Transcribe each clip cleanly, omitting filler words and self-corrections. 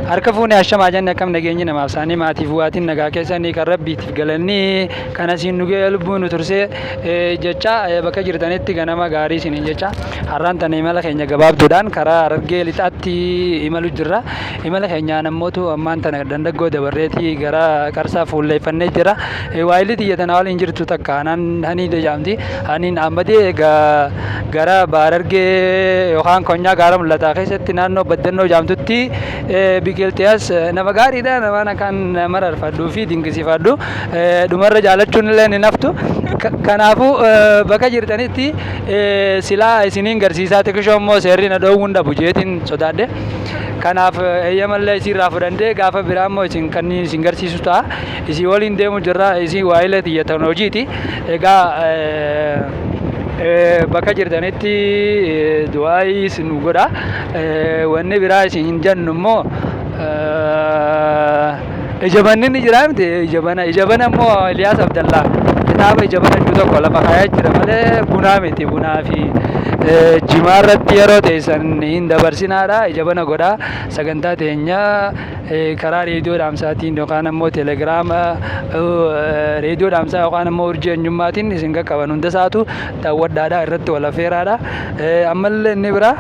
Harka fuune ashamaa jenne akkam nageenyi namaaf isaanii maatiif waatiin nagaa keessanii kan rabbiitiif galannii kan asiin nu ga'ee lubbuu nu tursee jecha bakka jirtanitti ganama gaarii isiniin jecha har'aan tana imala keenya gabaabduudhaan karaa Harargee lixaatti imalu jirra. Imala keenyaan ammootu ammaan tana dandaggoo dabarreetii gara Qarsaa fuulleeffannee jira. Waayilli tiyya tana waliin jirtu takka anaan hanii jaamti. Haniin Ahmadee egaa gara Baarargee yookaan Konyaa Gaara Mul'ataa keessatti naannoo Baddannoo jaamtutti biqilti as nama gaariidha. Nama kan mararfadhuu fi dinqisiifadhu. Dhumarra jaalachuun illee ni naftu. Kanaafuu bakka jirtanitti silaa isiniin garsiisaa xiqishoo immoo seerri na dhoowwuun dhabu jeetiin sodaadhe. Kanaaf eeyyamallee isiirraa fudhantee gaafa biraa immoo isin kan isin garsiisu ta'a. Isii waliin deemu jirra. Isii waa'ila tiyya tan hojiiti. Egaa bakka jirtanitti du'aayii isin godha. Wanni biraa isin hin jennu immoo ija banni ni jira miti ija bana ija bana immoo Iliyaas Abdallaa kitaaba ija bana jiru tokko lafa kaa'ee jira malee bunaa miti bunaa fi jimaa irratti yeroo teessan hin dabarsinaadha ija bana godha sagantaa teenya karaa reediyoo dhaamsaatiin yookaan ammoo telegiraama reediyoo dhaamsaa yookaan ammoo urjii eenyummaatiin isin qaqqaban hunda isaatu daawwadhaadha irratti wal affeeraadha. Ammallee inni biraa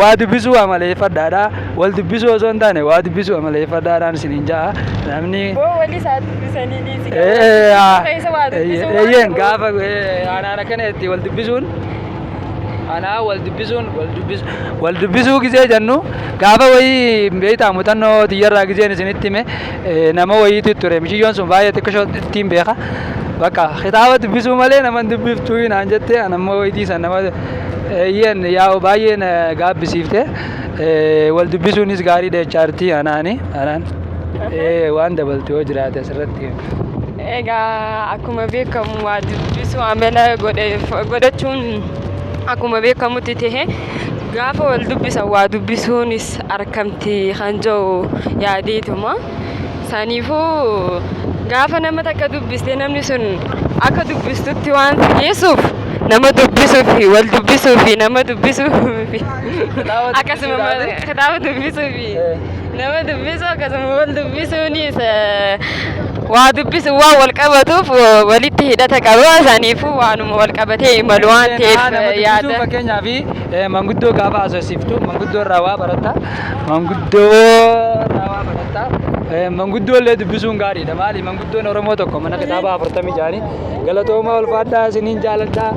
waa dubbisuu amaleeffadhaadha. Wal dubbisuu osoo hin taane waa dubbisuu amaleeffadhaadhaan isiniin ja'a. Namni Boo walii isaa dubbisanii dhiisi. Keessa waa dubbisuu waan eeyyeen gaafa anaan akkana itti wal dubbisuun anaa wal dubbisuun wal dubbisu wal dubbisuu gisee jennu gaafa wayii beektaa muuxannoo tiyyarraa giseen isinitti hime nama wayiitu ture mishiyyoon sun baay'ee xiqqishoo ittiin beeka bakka kitaaba dubbisuu malee nama hin dubbiftuu naan jette an ammoo wayitii san nama eeyyeen yaa'u baay'ee na gaabbisiifte wal dubbisuunis gaariidha jechaarti anaani anaan waan dabaltu yoo jiraate asirratti. Egaa akkuma beekamu waa dubbisuu amala godhachuun akkuma beekamutti tahe gaafa wal dubbisan waa dubbisuunis argamti kan jedhu yaadeetuma. Saniifuu gaafa nama takka dubbiste namni sun akka dubbistutti waan si geessuuf nama dubbisuu fi wal dubbisuu fi nama dubbisuu fi akkasuma kitaaba dubbisuu fi nama dubbisuu akkasuma wal dubbisuunis waa dubbisu waan wal qabatuuf walitti hidhata qaba. Saniifuu waanuma wal qabatee imalu waan ta'eef yaada. Fakkeenyaaf manguddoo gaafa haasofsiiftu manguddoo irraa waa baratta. Manguddoo irraa waa baratta. Manguddoo illee dubbisuun gaariidha. Maali manguddoon Oromoo tokko mana kitaabaa 46 galatooma ulfaadhaa isiniin jaaladhaa.